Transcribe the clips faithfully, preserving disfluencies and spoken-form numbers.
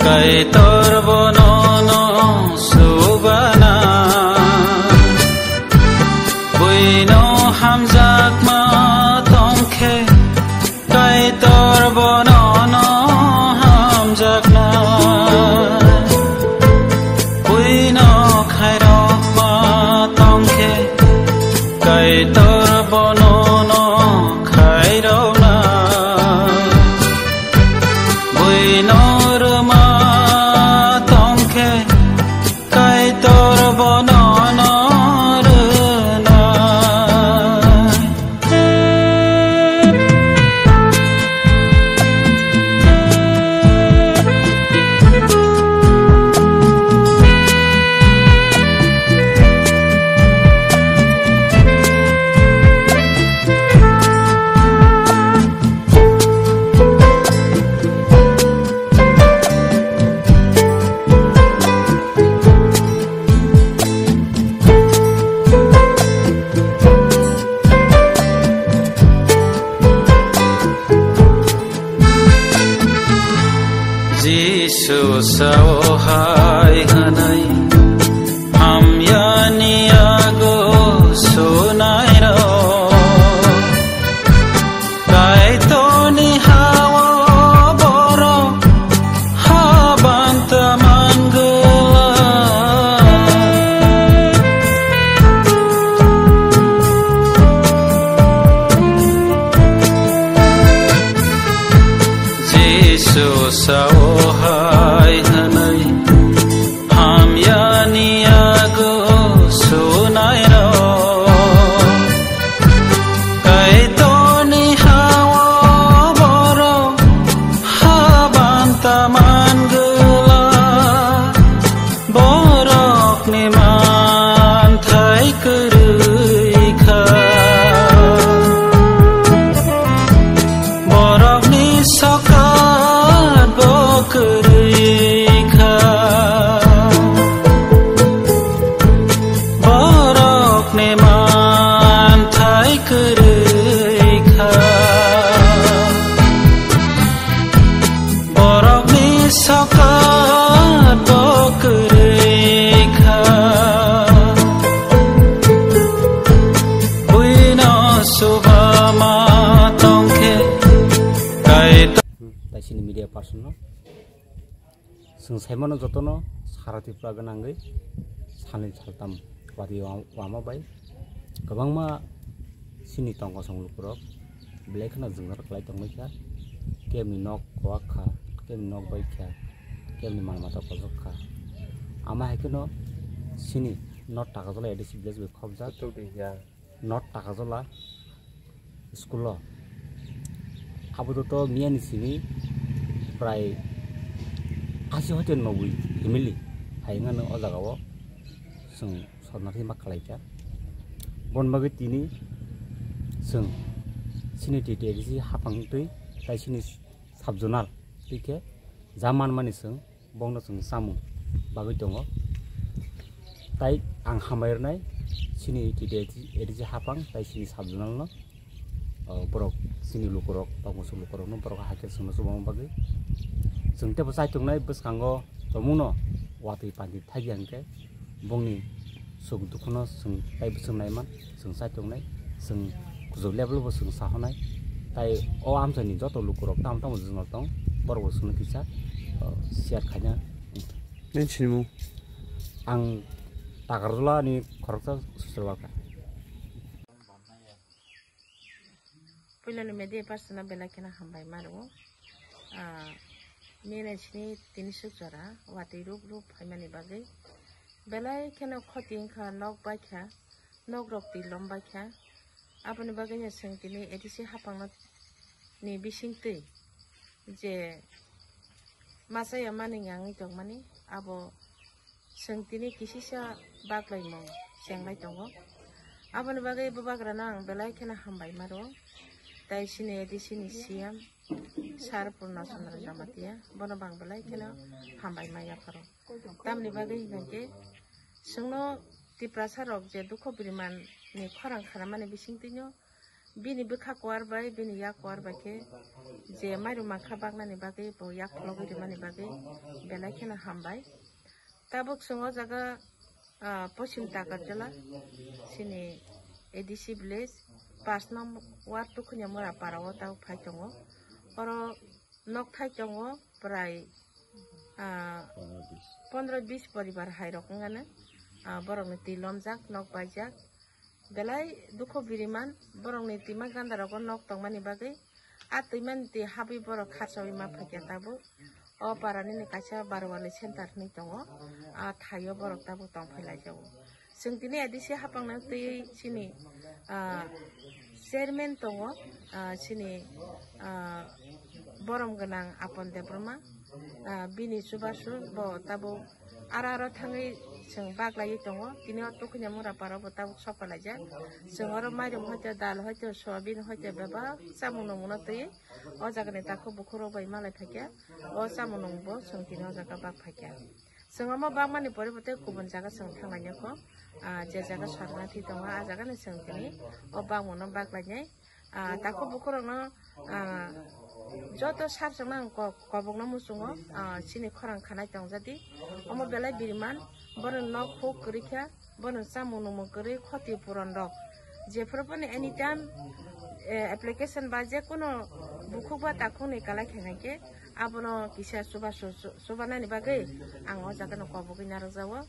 Kaitor bono no subana, buino hamjakma tongkhe, Kaitor bono no hamjakna, buino khairokma tongkhe, Kaitor bono no khairokna. Buino rwma tongkhe, Kaitor bono no rwnai. Jisu sao hai hwnwi, hamyani yago sunairok. Kaitorni hao borok habanta mangwlak. Jisu sao hai hwnwi, hamyani yago sunairok. Kaitorni hao borok habanta mangwlak. Borokni manthai kwrwi kha. Borokni sokat bo kwrwi kha. Borokni manthai kwrwi kha. Borokni sokat bo kwrwi kha. Buino subama tongkhe, Kaitor. Taisini media person no. Chwng saimano jotono sara Tripura gwnangwi salni saltam watwi wa-, wama bai kwbangma chini tong kosong lukurok belai kheno jwngjal kwlai tonglaikha. Kebni nok kwak kha, kebni nok bai kha, kebni mal mata kojok kha. Ama hai kheno chini North Takarjala A D C village bai khobjak. North Takarjala school o. Abo to, to miyani simi prai asi hoite noboi family hai wngmano o jaga o chwng sornathi ma khlaikha. Boni bagwi tini chwng chini T T A D C hapang twi tai chini sub zonal twi khe ja manmani chwng bongno chwng chamung bagwi tongo. Tai ang hambai rwnai chini T T A D C hapang tai chini sub zonal no, o, borok chini lukurok, tongmosok lukurokno borok hai khe chwngno chubamani bagwi. Chwng teibo chaitongnai bwskango tongmungno watwi pandi thaiya hwnkhe bongni suk dukhuno chwng taibo chwng naiman. Chwng chaitongnai, chwng kuchuk level bo chwng sahonai. Tai o amchaini joto lukurok tamo tamo jwngjal tong, borok bo chwngno kisa, o, share khaina. Nini sinimung? Ang Takarjala ni khoroksa social worker. Puilani media person no belai kheno hambai ma rwo. Ah, nini sini tini suk jora watwi rup rup phaimani bagwi. Belai kheno khoti wngkha, nok baikha, nok rok twi lom baikha. Aboni bagwi no chwng tini A D C hapang no ni bisingtwi je masa ya mani wngwi tongmani, abo chwng tini kisisa baklaimung chenglai tongo. Aboni bagwi bubagrano ang belai kheno hambai ma rwo. Tai chini A D C ni C M Sir Purna Chandra Jamatia, bono bo ang belai kheno hambai ma yapharo. Tamni bagwi hinkhe chwngno Tiprasa rok je dukho biriman ni khorang khanamani bisingtwino bini bwkha kuar bai, bini yak kuar bai khe je mairum mankha baknani bagwi, bo yak phologwi rwmani bagwi belai kheno hambai. Tabuk chwng o jaga, ah, Poschim Takarjala, chini A D C village, pash number ward Tukhuniamura para o tabuk phai tongo. Oro nok thai tongo prai, ah, pondro bis poribar hai rok wngano, ah, borokni twi lomjak, nok baijak. Belai dukho biriman, borokni twima ganda rogo nok tongmani bagwi, a twimani twi habwi borok kharchawi ma phaikha tabuk. O para nini kaisa Barwali center hinwi tongo, a thaio borok tabuk tongphai lai jago. Chwng tini A D C hapangno twiwi chini, ah, chairman tongo, ah, chini, ah, borom gwnang Apon Debbarma, ah, bini chubachu bo tabuk aro aro thangwi chwng baglaiwi tongo. Tini o Tukhuniamura para bo tabuk sokpalaijak. Chwng oro mairum hoite, dal hoite, soyabin hoite, bebak chamung nungmungno twiwi o jagani takhuk bukhuk rok bai malai phaikha. O chamung nungbo chwng tini o jaga bak phaikha. Chwng omo bakmani pore bo tei kubun jaga chwng thanglainai kho. Ah, je jaga sornathi tongo, ah jagani chwng tini o bakmungno baklainai. Ah, takhuk bukhuk rokno, ah, joto sar chwngno ang ko-, kobokno muchungo, ah, chini khorang khanai tongjadi. Omo belai biriman, bono nok huk kwrwi kha, bono chamung nungmung kwrwi khoti puron rok. Jephuru phano anytime, eh, application ba je kono bukhuk ba takhuk ni kalai khe hwnkhe, abono kisa chuba su-, su-, chubanani bagwi ang o jaga no kobogwi narwk jago.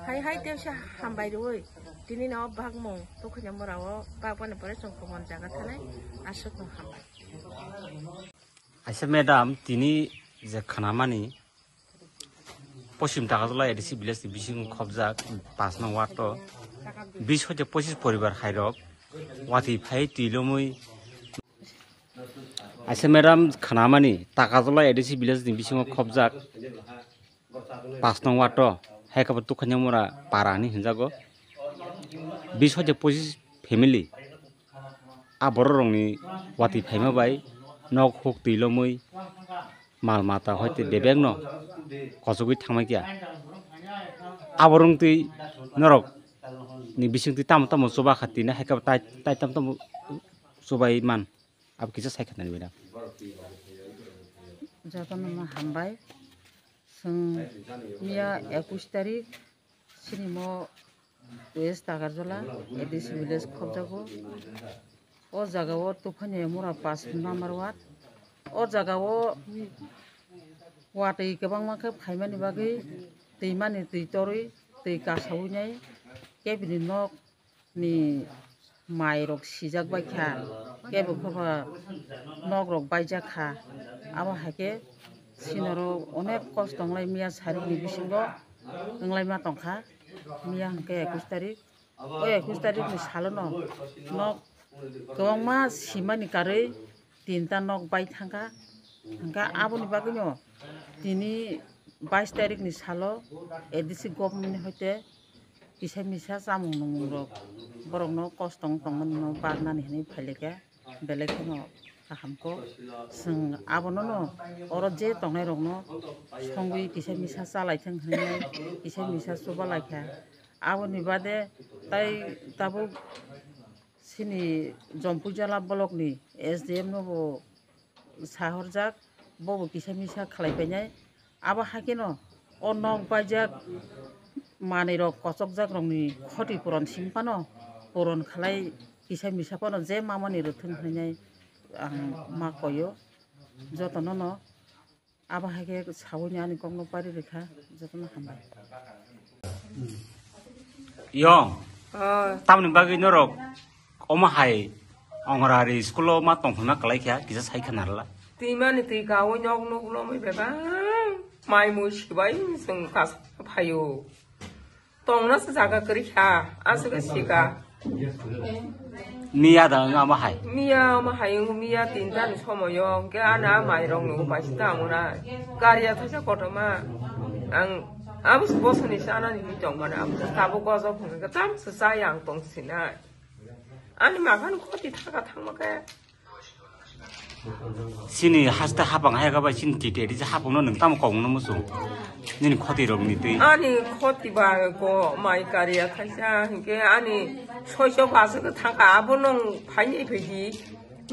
Hai hai tei se hambai rwui tini no bakmung Tukhuniamura o bakmani pore chwng kubun jaga thanai aswk no hambai. Aisa madam, tini je khanamani Poschim Takarjala A D C village ni bisingo khobjak pash nong ward o bis hoite pochis poribar hai rok watwi phai twi lomwi. Aisa madam, khanamani Takarjala A D C village ni bisingo khobjak pash nong ward o, hai khe bo Tukhuniamura para hinwi hinjago. Bis hoite pochis family a borok rokni watwi phaima bai nok huk twi lomwi mal mata hoite bebak no kochogwi thangma kya. Abo rwng twi norok ni bising twi tamo tamo chuba kha tini hai khe bo tai, tai tamo tamo chubai man. Abo kisa sai kha nani madam. Jotono no hambai. Chwng miya ekush tarik chini mo West Takarjala A D C village khobjago. O jaga o Tukhuniamura pash number ward. O jaga o watwi kwbangma khe phaimani bagwi twimani twi torwi twi kasawi nai kebini nok ni mai rok sijak bai kha, kebo khe ba nok rok baijak kha. Abo hai khe sinoro onek kosto wnglai miya sarik ni bisingo wnglai ma tong kha miya hwnkhe ekush tarik. O ekush tarik ni salo no nok kwbangma simani karwi tinta nok bai thangkha. Hwnkhe aboni bagwino tini bais tarik ni salo A D C government ni hoite kisa misa chamung nungmung rok borok no kosto wng tongmani no baknani hinwi phailekha, belai kheno kaham kok. Chwng abono no oro je tongnai rok no songwi kisa misa chalai thwng hinwi kisa misa chuba laikha. Aboni bade tai tabuk chini Jompuijala block ni S D M no bo sahorjak, bo bo kisa misa khlai painai. Abo hai kheno o nok baijak manwi rok kochokjak rokni khoti puron simi phano puron khlai kisa misa phano je mamani rwthwng hinwi ang ma koyo jotono no. Abo hai khe sawi ni ani kok no pari rikha, jotono hambai. Yong, oh, tamni bagwi norok omo hai Anganwadi school o ma tongthokna kwlai kha, kisa sai kha narwla. Twi mani twi kawi nok nuk lomwi bebak mai mui sibai chwng kasa phaio. Tongna se jaga kwrwi kha, aswk sika. Miya da wng amo hai. Miya amo hai wng miya tinta ni somoyo, hwnkhe ano a mai rok no upai si ta amo na. Gari ya thaisa kotorma. Ang abo se bosoni sana ni tong mano, abo se tabuk gojok hwnkhe tam se chaya ang tong sinai. Ani makhani khoti thaka thangma khe. Chini haste hapang hai khe bai chini titi edi je hapang no nwng tamo kok no muchung. Nini khoti rok ni twi. Ani khoti ba ko mai kariya thaisa, hinkhe ani soiso basa khe thangka, abo nong phaini phaidi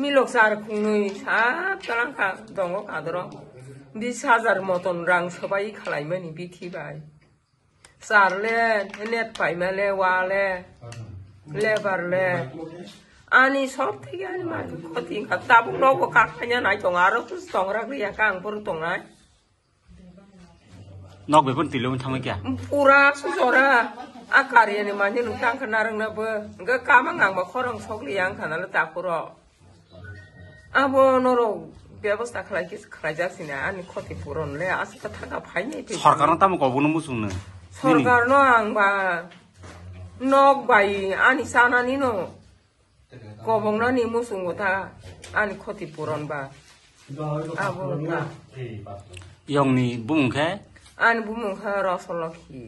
milok sar khungnwi sa talangka dongo kadro. Bis hajar moton rang sobai khalaimani bithi bai. Sar le, net paima le, wa le, lebar le. Ani sob theke ani mani khoti wngkha. Tabuk nogo kak khaina nai tongo, aro tus tongra liya kang boro tongnai. Nok bebon tilo wng thangma kya? Pura sujora. A kari ani mani nung tang kha narang na bo. Ga kama ngang ba khorang sok liya ang khana le takuro. Abo norok bebosta khlai khe khlaijak sina ani khoti puron le aswk khe thangka phaini phi. Sorkarno tamo kobokno muchungno? Sorkarno ang ba nok bai ani chanani no koboknani muchungo ta ani khoti puron ba. Abo ta. Yongni bumung khe? Ani bumung khe Rosolokhi.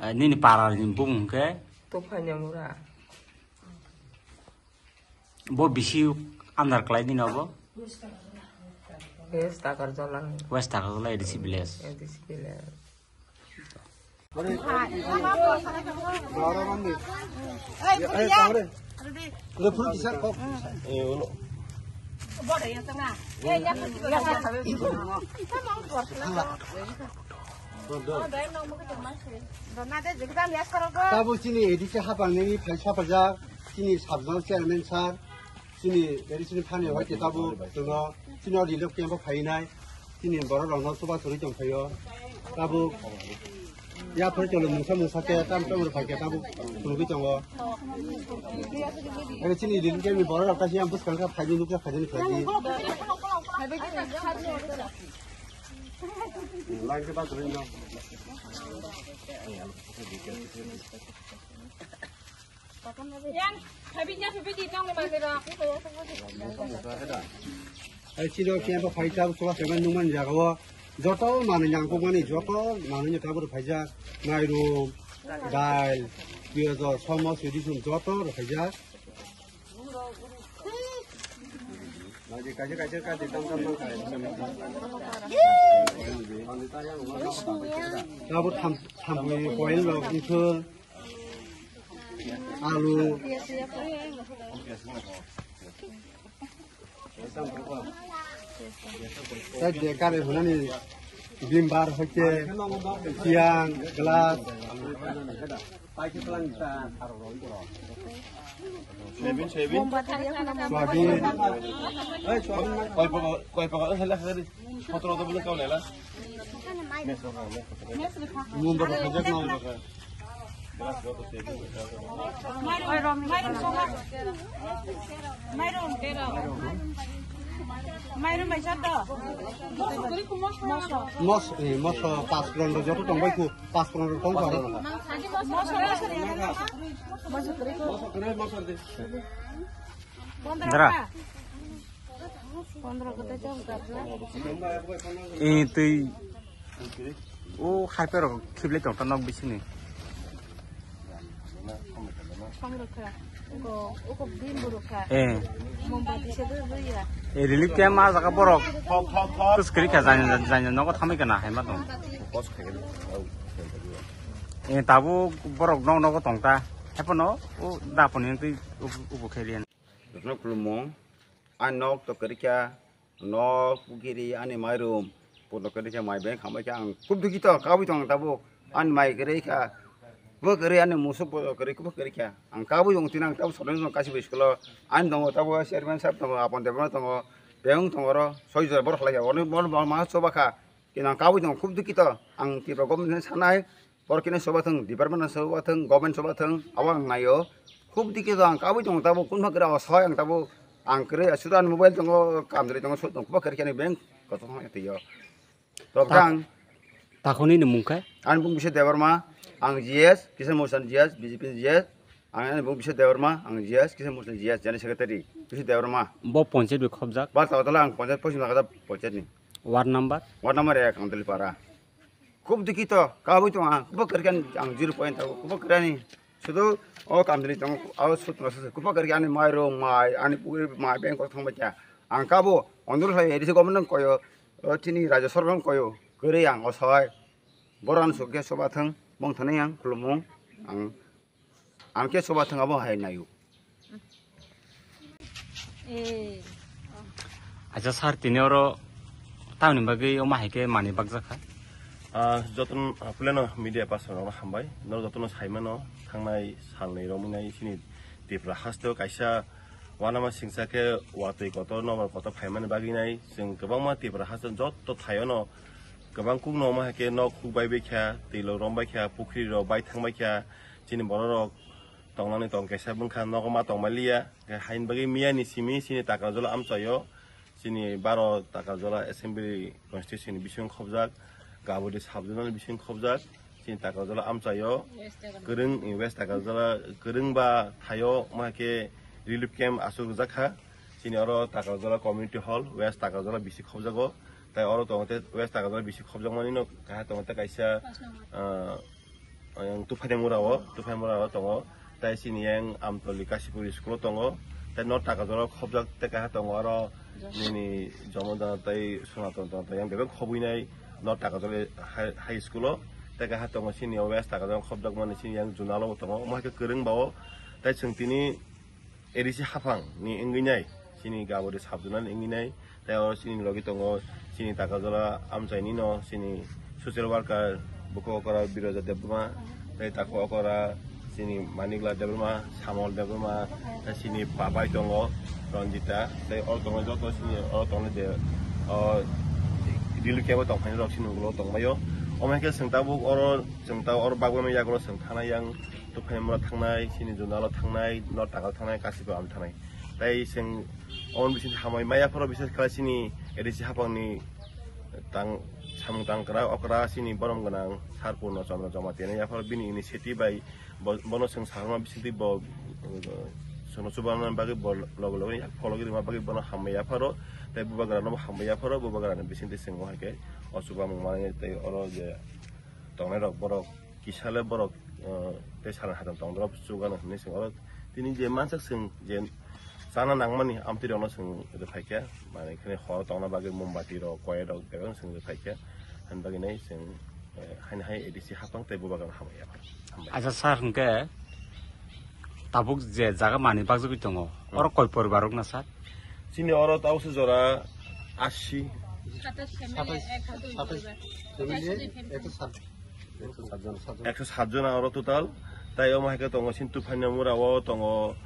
Eh, nini parani bumung khe? Tuphanyamura. Bo bisi andar khlai dino bo? West Takarjala. West Takarjala A D C village. A D C village. Tabuk chini A D C hapang nini phaisa phaijak. Chini sabjang chairman sir, chini A D C ni phani hoi te tabuk chwngno chini o relief camp o phainai, chini borok rokno chuba chwrwi tong phaio. Tabuk yaphar chwlo mungsa mungsa khe tam tam rw phai khe tabuk phunugwi tongo. Abo chini relief camp ni borok rok kaisa yang bwskang khe phaidi nukjak phaidi phaidi. Yang, habisnya seperti itu yang lima kilo. Ai chiro khe bo phai ta chuba se man nungman jaga o joto manwi nangkukmani joto manwi ni tabuk phaijak mairum, dal, piyaj, somo, sidi sum joto rw phaijak. Tabuk tham thamwi boil rok wngkhe. Alu. Tei de kare hunani bimbar hoite tiang, glass. Soyabin, soyabin. Soyabin. Koi paga, koi paga, hela, hela. Sotro to bole kau lela. Mumbar khajak na. Mairum bai sat do. Mos, eh, mos, pas pron do joto tong bai ku, pas pron do tong bai. Dara. Pondro kota chong karna. Eh, tei. O, hai pero khible tong ta nok bisini. Song rokha. Uko, uko bim bo rokha. Eh. Mombati se do ruya. Eh, relief camp ma jaga borok. Tus kiri kha janya, janya nogo thamai kana hai ma tong. Eh, tabu borok nok nogo tong ta. Hai pono, o da poni tei ubu khelian. Jotono khulumung, ani nok to kwrwikha, nok, pukiri, ani mairum, puto kwrwikha, mai beng khambaikha, ang khub dukhi to, kabui tong tabuk, ani mai kwrwikha, bo kwrwi, ani musuk bo kwrwi, bo kwrwikha, ang kabui tong tini, ang tabuk sono tong kasi bai school o, ani tongo tabuk chairman sahab tongo, Apon Debbarma tongo, beng tongo oro, soi jora borok khlaikha, oro ma choba kha, kinang kabui tong khub dukhi to, ang Tripura government ni sanai, Borok kini soba thung, department soba thung, government soba thung, abo ang naio. Khub dikhe to ang kabui tongo, tabuk kunpha kra o soi ang tabuk ang kwrwi, sudan mobile tongo, kamjri tongo, sut tongo, kuba kwrwi khe ani bank kotor thang twi o. To Ta-, kang. Takhoni ni mung khe? Ani bung bisa Debbarma, ang G S, Kisan Moshan G S, B J P G S, ang ani bung bisa Debbarma, ang G S, Kisan Moshan G S, jani secretary, bisa Debbarma. Bo ponchayat bai khobjak? Ba tawtala ang ponchayat, posim lakada ponchayat ni. Ward number? Ward number ek, Amtali para. Khub dikhi to, kabui tong ang, kuba kwrwi khe ang zero point thago, kuba kwrwi ani. Sudu o kamjri tong, o sut no sut, kuba kwrwi ani mairum, mai, ani puri mai, bank o thangbai kha. Ang kabo, ondur sai, A D C government nang koyo, o chini rajya sarkar nang koyo, kwrwi ang o soi. Borok ang sokhe soba thang, mong thani ang khulumung ang, ang khe soba thang abo hai nayu. Eh. Acha sir, tini oro tamni bagwi omo hai khe manwi bakjak kha? Ah, jotono, ah, puilano media person rokno hambai. Norok jotono saimano, thangnai salni romwinai chini Tripura hasteo kaisa uanama singsa khe watwi kotor, nobar kotor phaimani bagwinai chwng kwbangma Tripura haste joto thaiono kwbang kukno omo hai khe nok huk bai bai kha, twi rok rom bai kha, pukhri rok bai thang bai kha, chini borok rok tongnani tong kaisa bwkha nogo ma tongmaliya. Haini bagwi miyani simi chini Takarjala amchaio, chini baro Takarjala assembly constituency ni bising khobjak, Gabodi sub zonal ni bising khobjak, chini Takarjala amchaio kwrwng, West Takarjala kwrwng ba thaio ma khe relief camp aswk rwjak kha. Chini oro Takarjala community hall, West Takarjala bisi khobjago, tai oro tongo tei West Takarjala bisi khobjakmani no kaha tongo tei kaisa, ah, Yang Tuphai Mura o, Tuphai Mura o tongo. Tai chini yang Amtoli Kasipur school o tongo. Tai North Takarjala khobjak tei kaha tongo aro nini Jomo Dana tai Sonaton Dana tai yang bebak khobwi nai North Takarjala high, high school o. Tai kaha tongo chini o West Takarjala khobjak mani chini yang Junalo tongo. Omo hai khe kwrwng ba o. Tai chwng tini A D C haphang ni wngwi nai, chini Gabodi sub zonal ni wngwi nai, tei oro chini logi tongo, chini Takarjala amchaini no, chini social worker, bukhuk okora Biroja Debbarma, tei takhuk okora chini Manikla Debbarma, Samol Debbarma, tei chini babai tongo, Ranjita, tei oro tongo joto chini oro tongo de, o, relief camp o tongphaini rok chini ulo tongbaio. Omo hai khe chwng tabuk oro, chwng tabuk oro bagwi yagulo chwng thanai yang, Tuphai Mura thangnai, chini Junalo thangnai, North Takarjala thangnai, Kasipur am thangnai. Tai chwng omo bising hambai maya phoro bises khlai chini A D C haphangni tang samung tangkra okra chini borom gwnang Sir Purno Chandra Jamatia ni yapharo bini initiative bai bo-, bono chwng saharma bisingtwi bo, uh, sono chubaman bagwi bo loge loge yak pholo gwi rwma bagwi bono hambai yapharo tei bubagrano bo hambai yapharo bubagrani bisingtwi chwng o hai khe o chubamung manwi tei oro je tongnai rok borok kisa le borok, uh, tei salni hatham tong borok chugano hinwi chwng oro tini je mansak chwng je chana nangmani amtwi rokno chwng rwphai kha, manwi khani horo tongna bagwi mombati rok, koi rok bebak chwng rwphai kha, ani bagwi nai chwng, eh, haino hai A D C haphang tei bubagrano hambai ya. Hambai. Acha sir, hwnkhe tabuk je jaga manwi bakjagwi tongo, hmm, oro koi poribar rok na sir? Chini oro tabuk se jora asi. Satais family, satais, ek hajar satais family, ekso sat. Ekso sat jona oro total. Tai omo hai khe tongo chini Tuphai Mura o tongo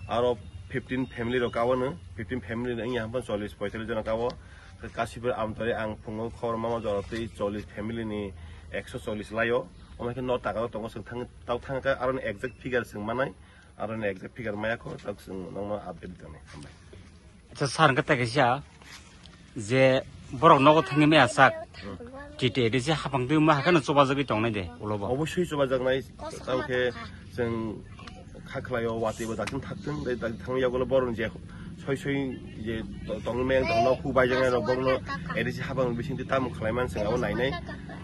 aro fifteen family rok ka o no, fifteen family ni wngya hwnba chollish poitallish jona ka o. Kasipur Amtoli ang phungo khobor mama jora twi chollish family ni ekso chollish lai o. Omo hai khe North Takarjala tongo chwng thang, tok thang khe aro ni exact figure chwng manai, aro ni exact figure maya kho tok chwng nokno update rwnai. Hambai. Acha sir, hwnkhe tei kaisa je borok nogo thangwi maya sak, T T A D C haphang twi ma hakheno chubajagwi tongnai de ulo bo? Obosoi chubajaknai, tamo khe chwng kha khlaio, watwi bo dakti thakthwng, tei dakti thangwi yagulo borokni je soi soi je to-, tongwi maya wng tong nok huk baijaknai rok bokno A D C haphang bisingtwi tamo khlai man chwng abo nainai.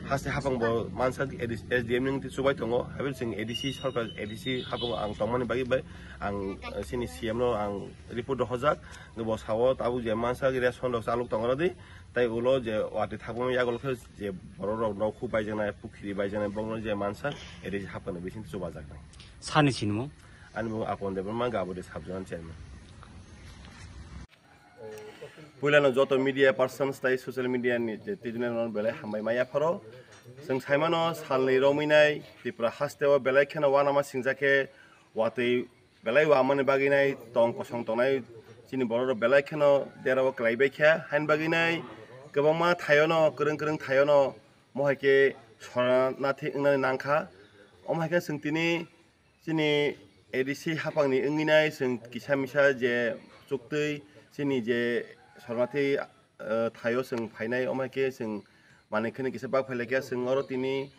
Haste haphang bo mansa A D C, S D M ni wngtwi chubai tongo, haibel chwng A D C sorkar, A D C haphang ang tongmani bagwi bai ang, eh, chini C M no ang report rohorjak, bo sao tabuk je mansa ration rok chalok tong rwdi, tai ulo je watwi thapung yagulo khe je borok rok nok huk baijaknai, pukhiri baijaknai, bokno je mansa A D C haphang ni bising chubajaknai. Sani sinimung? Ani mung Apon Debbarma, Gabodi sub zonal chairman. Puilano joto media persons tai social media ni je twijlano belai hambai maya pharo. Chwng saimano salni romwi nai Tripura hasteo belai kheno uanama singjak khe watwi belai uamani bagwi nai tong kosong tongnai chini borok rok belai kheno derao kwlai bai kha. Haini bagwi nai kwbangma thaiono, kwrwng kwrwng thaiono mohai khe sorna nathi wngnani nang kha. Omo hai khe chwng tini chini A D C haphangni wngwi nai chwng kisa misa je chuktwi chini je sornathi, eh, thaio chwng phainai, omo hai khe chwng manwi kheno kisa bak phai lai kha. Chwng oro tini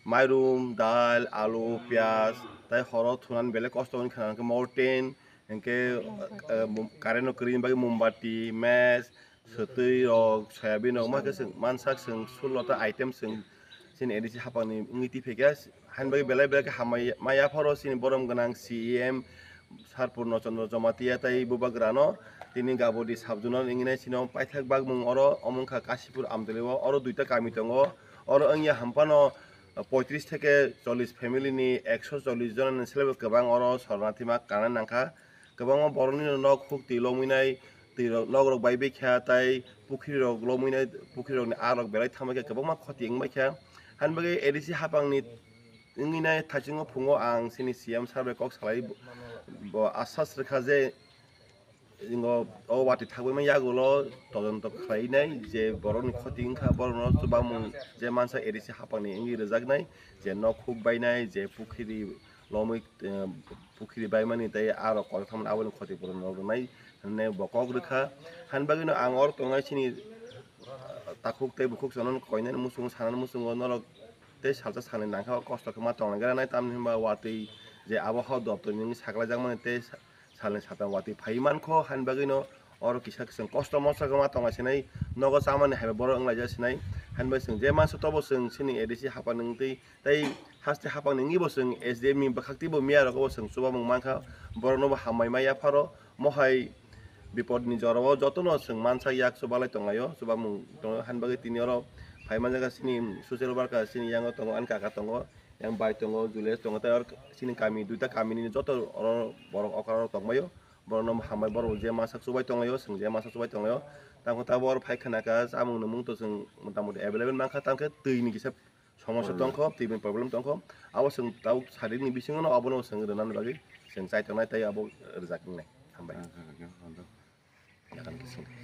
mairum, dal, alu, piyaj tai horo thunani belai kosto wngkha, hwnkhe mountain, hwnkhe, eh, mum-, current no kwrwini bagwi mombati, match, swtwi rok, soyabin rok, ma khe chwng mansak chwng sullo ta item chwng chini A D C haphangni wngwi twi phaikha. Haini bagwi belai belai khe hambai ma yapharo chini borom gwnang C E M Sir Purno Chandra Jamatia tai bubagrano tini Gabodi sub zonal wngwi nai chini paithak bakmung oro omo wngkha Kasipur Amtwlwi o, oro duita kami tongo, oro wngya hampano poitris theke chollish family ni ekso chollish jona ni selebo kwbang oro sornathi ma kanai nangkha. Kwbangma borokni nok huk twi lomwinai, twi rok, nok rok bai bikha tai pukhri rok lomwinai, pukhri rokni aa rok belai thangbai kha, kwbangma khoti wngbai kha. Hani bagwi A D C hapangni wngwi nai thaichungo phungo ang chini C M sir bai kok salai bo, bo asas rwkha je ingo o watwi thakbaima yagulo todonto khlainai je borokni khoti wngkha, borokno chubamung je mansa A D C hapangni wngwi rwjaknai, je nok huk bainai, je pukhiri lomwi, eh, pukhiri baimani tei aro kotor thangmani aboni khoti puron rok rwnai hwnwi bo kok rwkha. Hani bagwino ang oro tongnai chini, eh, takhuk tei bukhuk chwngno koinani muchungo sanani muchungo norok tei salsa salni nangkha o kosto khe ma tongna gra nai, tamni hwnba watwi je abohao doptor ni wngwi saklaijakmani tei sa-, salni satam watwi phaiwi mankho. Hani bagwino oro kisa chwng kosto mosto khe ma tongna sinai, nogo chamani hai borok wnglaijak sinai. Hani bagwi chwng je mansa tobo chwng chini A D C hapang ni wngtwi tei haste hapang ni wngwi bo chwng S D M ni bwkhak tei bo miya rogo bo chwng chubamung mankha, borokno bo hambai ma yapharo mohai. Bipodni jorao jotono chwng mansa yak chubalai tonglaio, chubamung tongo. Hani bagwi tini oro phai manjak chini social worker chini yango tongo, ani kaka tongo, yang bai tongo, Julius tongo, tei oro chini kami duita kamini joto oro borok okra oro tongbaio. Borokno hambai, borok je masa chubai tonglaio, chwng je masa chubai tonglaio. Tamo tabuk oro phai khna kha, chamung nwmung to chwng mota moti available mankha, tamo khe twi ni kisa somosya tongkho, twi ni problem tongkho. Abo chwng tabuk sarik ni bisingo no abono chwng rwnani bagwi chwng chai tongnai tei abo rwjak wngnai. Hambai. Yakan khe chwng.